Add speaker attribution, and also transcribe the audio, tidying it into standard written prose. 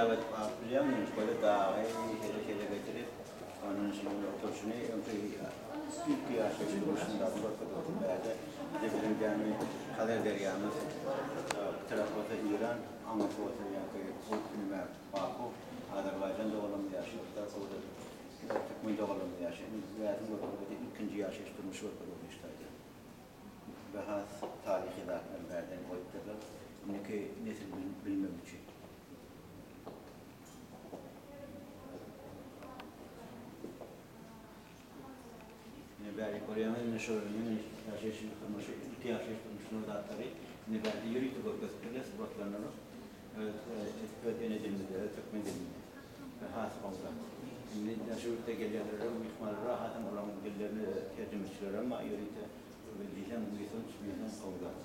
Speaker 1: hasap edip alyp bilýäň, ýöne dagy şeýle-şeýle getirip, onuň şeýle oturyşyny öňki ilki ýaşaýyş durmuşyndaky görkezip otyr. Bärde indi biziň gämi Hazar derýamyz, bir tarapy bolsa Eýran, aňyrsy bolsa ýaňky nime Baku, Azerbaýjan doganlarymyz ýaşaýar, bu tarapda bolsa türkmen doganlarymyz ýaşaýar. Indi bärsini görkezip otyr, ilkinji ýaşaýyş durmuşy görkezip otyr şu taýda. Ve has taryhy zatlar bärden goýupdyrlar, indiki nesil bilmek üçin. Ine bäri görýäňiz, ine şu ýene ýaşaýyş durmuşy, ilki ýaşaýyş durmuşynyň zatlary ine bärde ýörite görkezipdirler, suratlandyryp, öz öz ene dilimizde, öz türkmen dilinde. Ve has gowy zat. Indi daşary ýurtda gelýänlere, myhmanlara hasam olaryň dillerini terjimeçilerem bar ýörite. Diýseň buýsanç, diýseň gowy zat.